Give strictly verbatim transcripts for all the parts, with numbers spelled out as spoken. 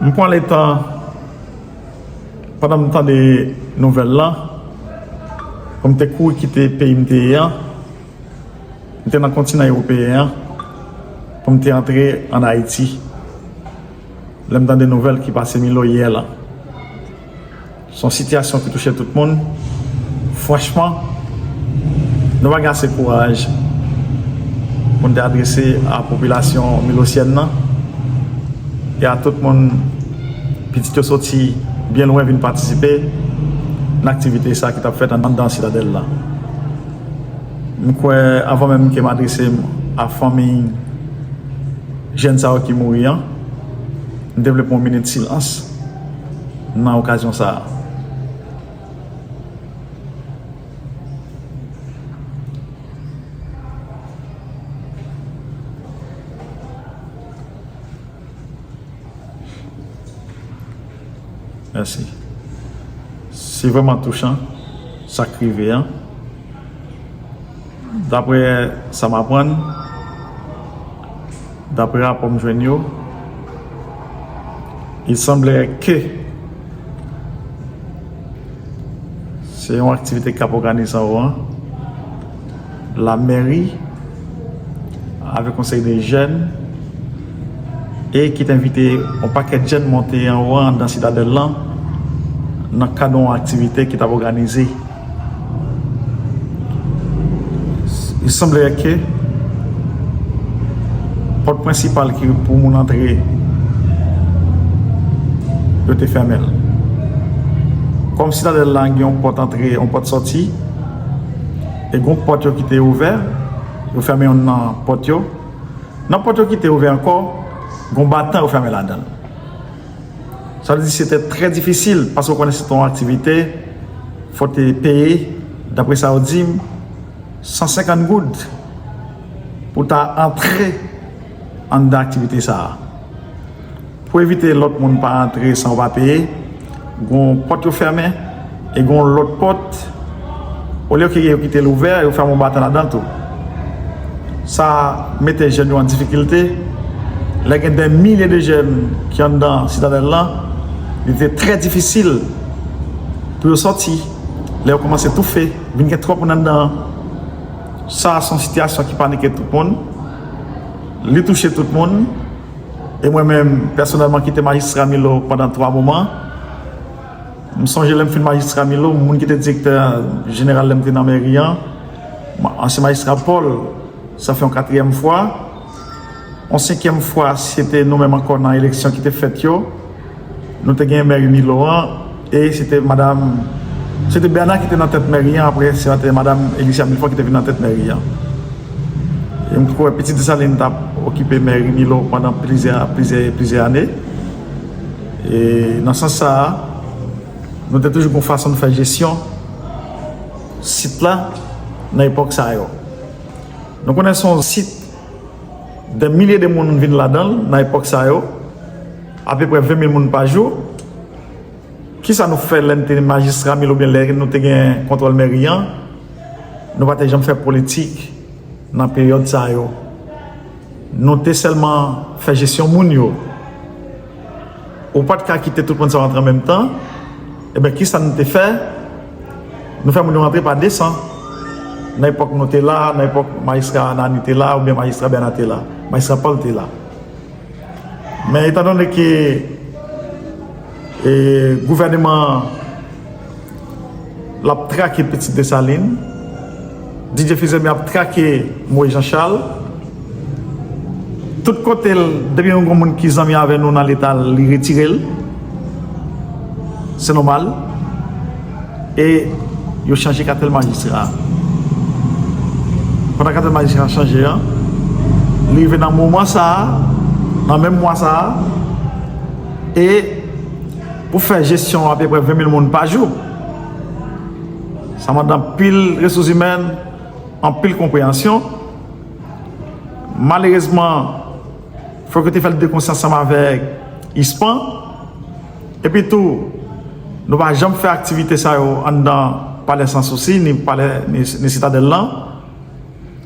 M pran letan, pandan m tande nouvèl lan, pou m te kouri kite peyi m te ye an, m te nan kontinan ewopeyen an, pou m te antre ann Ayiti. Lè m tande nouvèl ki pase Milo yè lan. Se yon sitiyasyon ki touche tout moun. Franchman, nou pa gen ase kouraj pou n te adrese a popilasyon milosyèn nan e a tout moun pitit yo soti byen lwen vin patisipe nan aktivite sa ki t ap fèt anndan Sitadèl la. M kwè, avan menm ke m adrese m a fanmi jèn sa yo ki mouri an, m te vle pran yon minit silans nan okazyon sa a. Mèsi. Se vrèman touchan, sa k rive an. Daprè sa m aprann, daprè rapò m jwenn yo, il semblerait que se yon aktivite k ap òganize anwo an. Lamèri, avèk yon seri de jèn, e ki te envite yon pakèt jèn monte anwo an anndan Sitadèl lan, nan kad yon aktivite ki t ap òganize. Il semblerait que pòt prensipal ki pou moun antre, yo te fèmen l. Kòm Sitadèl la gen yon pòt antre, yon pòt sòti, e gen pòt yo ki te ouvè, yo fèmen youn nan pòt yo. Nan pòt yo ki te ouvè ankò, gen batan yo fèmen ladan l. Sa vle di se te trè difisil, paske w konnen se te yon aktivite, fò w te peye, daprè sa yo di m, san senkant goud pou w ta antre anndan aktivite sa a. Pou evite lòt moun pa antre san yo pa peye, gon pòt yo fèmen e gon lòt pòt, olye ke yo kite l ouvè, yo fèmen yon batan ladan l tou. Sa mete jèn yo an difikilte. Lè gen dè milye de jèn ki anndan Sitadèl lan, li te trè difisil pou yo sòti. Lè yo kòmanse toufe, vin gen twòp moun anndan an. Sa a se yon sitiyasyon ki panike tout moun. Li touche tout moun. E mwen menm, pèsonèlman, ki te majistra Milo pandan twa moman, m sonje lè m fin majistra Milo, moun ki te direktè jeneral lè m te nan mèri an, ma-, ansyen majistra Paul, sa fè yon katriyèm fwa. Yon senkyèm fwa, se te nou menm ankò nan eleksyon ki te fèt yo. Nou te gen mèri Milo an, e se te madanm, se te Bèna ki te nan tèt mèri an, apre se te madanm Elicia Milfort ki te vin nan tèt mèri an. E m kwè Pitit Desalin t ap okipe mèri Milo pandan plizyè, plizyè, plizyè ane. E nan sans sa a, nou te toujou gon fason nou fè jesyon sit la nan epòk sa yo. Nou konnen se yon sit dè milye de moun vin ladan l nan epòk sa yo, apeprè ven mil moun pa jou. Kisa nou fè lè n te majistra Milo oubyen lè nou te gen kontwòl mèri an? Nou pa te janm fè politik nan peryòd sa yo. Nou te sèlman fè jesyon moun yo. Ou pa t ka kite tout moun sa yo antre an menm tan. Ebyen, kisa nou te fè? Nou fè moun yo antre pa desan. Nan epòk nou te la, nan epòk majistra Anani te la, oubyen majistra Bèna te la, majistra Paul te la. Men etandone ke, e, gouvèneman an l ap trake Pitit Desalin, Didier Fils-Aimé ap trake Moïse Jean Charles, tout kote l, depi yon gwo moun ki zanmi avè nou nan Leta, li retire l. Se nòmal. E yo chanje katèl majistra a. Pandan katèl majistra a chanje an, li rive nan moman sa a, nan menm mwa sa a, e pou fè jesyon apeprè ven mil moun pa jou, sa mande anpil resous imèn, anpil konpreyansyon. Malerezman, fòk yo te fè l de konsi ansanm avèk ispan. Epi tou, nou pa janm fè aktivite sa yo anndan Palè Sansousi, ni palè, ni, ni Sitadèl lan.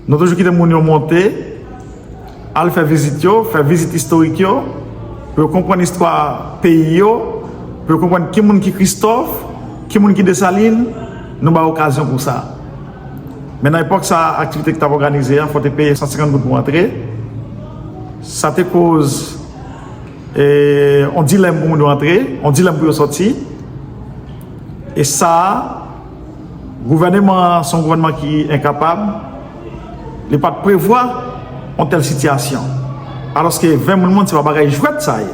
Nou toujou kite moun yo monte, al fè vizit yo, fè vizit istorik yo. Pou yo konprann istwa peyi yo, pou yo konprann ki moun ki Kristòf, ki moun ki Desalin, nou ba yo okazyon pou sa. Men nan epòk sa a, aktivite ki t ap òganize a, fò te peye san senkant goud pou antre. Sa te koz e, yon dilèm pou moun yo antre, yon dilèm pou yo sòti. E sa a, gouvèneman an se yon gouvèneman ki enkapab, li pa t prevwa yon tèl sitiyasyon. Alòske ven moun, moun, se pa bagay jwèt sa ye.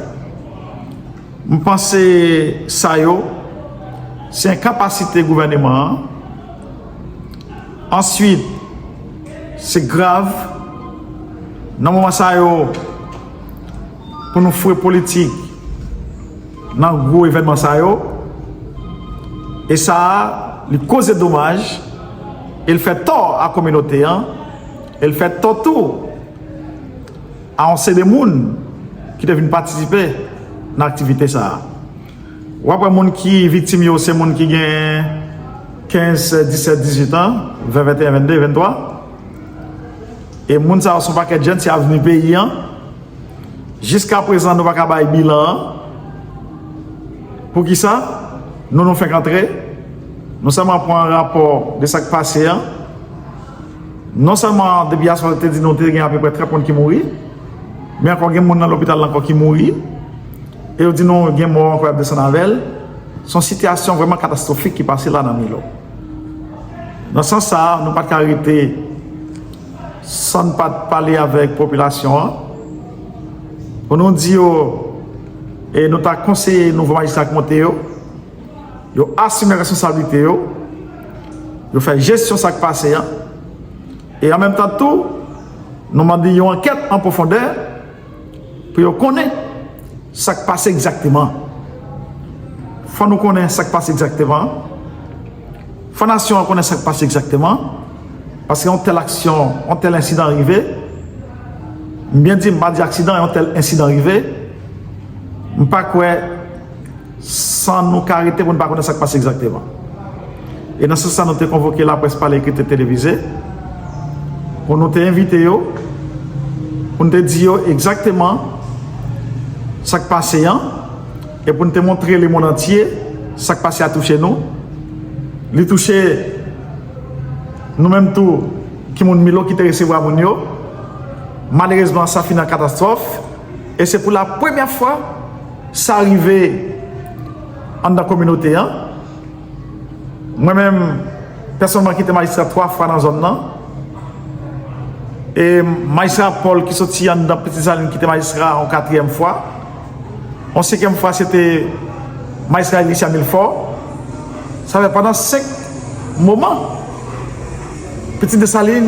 M panse sa yo, se enkapasite gouvèneman an. Answit, se grav, nan moman sa yo, pou nou foure politik nan gwo evènman sa yo. E sa a, li koze domaj, e l fè tò a kominote an, e l fè tò tou a yon seri de moun ki te vin patisipe nan aktivite sa a. W ap wè moun ki viktim yo, se moun ki gen kenz, disèt, dizuit an, ven, venteyen, vennde, venntwa. E moun sa yo se yon pakèt jèn, se avni peyi an. Jiskaprezan, nou pa ka bay bilan an. Poukisa? Nou, nou fenk antre. Nou sèlman pran rapò de sa k pase an. Non sèlman depi yè swa, te di nou te gen apeprè trant moun ki mouri, men ankò gen moun nan lopital la ankò ki mouri. E yo di nou gen mò ankò y ap desann avè l. Se yon sitiyasyon vrèman katastwofik ki pase la nan Milo. Nan sans sa a, nou pa t ka rete san n pa t pale avèk popilasyon an, pou nou di yo, e nou ta konseye nouvo majistra k monte yo, yo asime responsablite yo, yo fè jesyon sa k pase an, e an menm tan tou, nou mande yon ankèt an pwofondè pou yo konnen sa k pase egzakteman. Fò nou konnen sa k pase egzakteman. Fò nasyon an konnen sa k pase egzakteman. Paske yon tèl aksyon, yon tèl ensidan rive. M byen di, m pa di aksidan, yon tèl ensidan rive. M pa kwè san nou ka rete pou n pa konnen sa k pase egzakteman. E nan sans sa, nou te konvoke laprès pale ekri, televize, pou nou te envite yo, pou n te di yo egzakteman sa k pase an, e pou n te montre lemonn antye sa k pase a touche nou. Li touche nou menm tou, ki moun Milo ki te resevwa moun yo. Malerezman, sa fin an katastwòf. E se pou la premyè fwa sa rive anndan kominote an. Mwen menm, pèsonèlman, ki te majistra twa fwa nan zòn nan. E majistra Paul, ki soti anndan Petite Saline, ki te majistra yon katriyèm fwa. Yon senkyèm fwa, se te majistra Elicia Milfort. Sa fè pandan senk moman, Pitit Desalin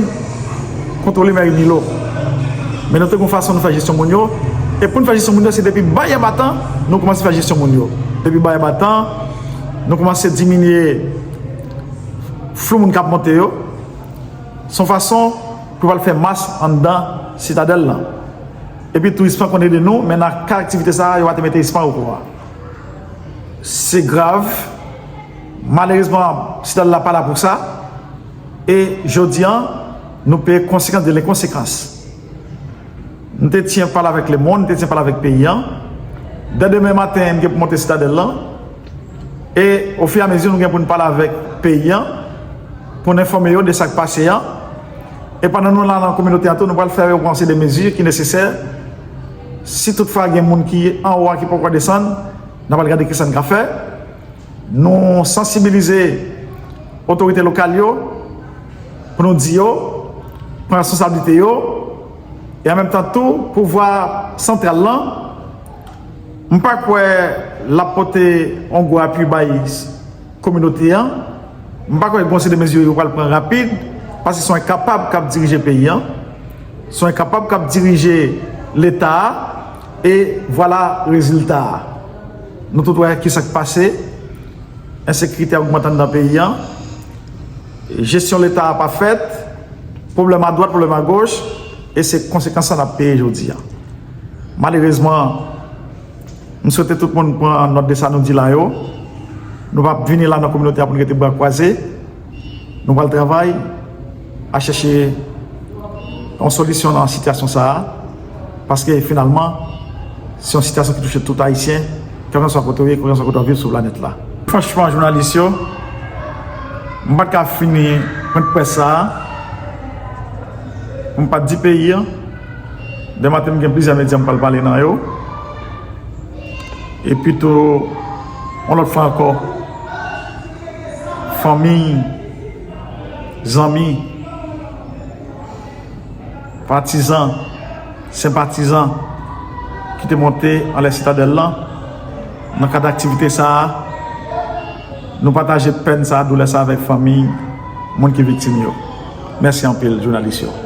kontwole mèri Milo. Men nou te gen yon fason nou fè jesyon moun yo. E pou n fè jesyon moun yo, se depi Bayè Batan, nou kòmanse fè jesyon moun yo. Depi Bayè Batan, nou kòmanse diminye flou moun k ap monte yo. Se yon fason pou yo al fè mas anndan Sitadèl lan. Epi touris lan konn ede nou, men nan ka aktivite sa a, yo pa te mete espan okò a. Se grav. Malerezman, Sitadèl la pa la pou sa. E jodi an, nou peye konsekans de lenkonsekans. Nou te tyen pale avèk lemonn, nou te tyen pale avèk peyi an. Dè demen maten, n gen pou monte Sitadèl lan. E ofiramezi, nou gen pou n pale avèk peyi an, pou n enfòme yo de sa k pase an. E pandan nou la nan kominote an tou, nou pral fè yo pran yon seri de mezi ki nesesè. Si toutfwa gen moun ki anwo a ki poko desann, n a pral gade kisa n ka fè. Nou sansibilize otorite lokal yo pou nou di yo pran responsablite yo, e an menm tan tou, pouvwa santral lan, m pa kwè l ap pote yon gwo apui bay kominote an. M pa kwè gen yon seri de mezi yo pral pran rapid, paske se yon enkapab k ap dirije peyi an, se yon enkapab k ap dirije Leta a, e vwala rezilta a. Nou tout wè kisa k pase, ensekirite a ogmante anndan peyi an, jesyon Leta a pa fèt, pwoblèm adwat, pwoblèm agoch, e se konsekans sa n ap peye jodi a. Malerezman, m swete tout moun pran nòt de sa nou di la yo. Nou p ap vini la nan kominote a pou n rete bra kwaze. Nou pral travay a chèche yon solisyon nan sitiyasyon sa a, paske finalman, Se yon sitiyasyon ki touche tout Ayisyen, kèlkanswa kote w ye, kèlkanswa kote w ap viv sou planèt la. Franchman, jounalis yo, m pa t ka fini pwen près sa a, pou m pa t di peyi a. Demen maten, m gen plizyè medya m pral pale nan yo. Epi tou, yon lòt fwa ankò, fanmi, zanmi, patizan, senpatizan ki te monte anlè Sitadèl lan, nan kad aktivite sa a, nou pataje pèn sa a, doulè sa a avèk fanmi moun ki viktim yo. Mèsi anpil, jounalis yo.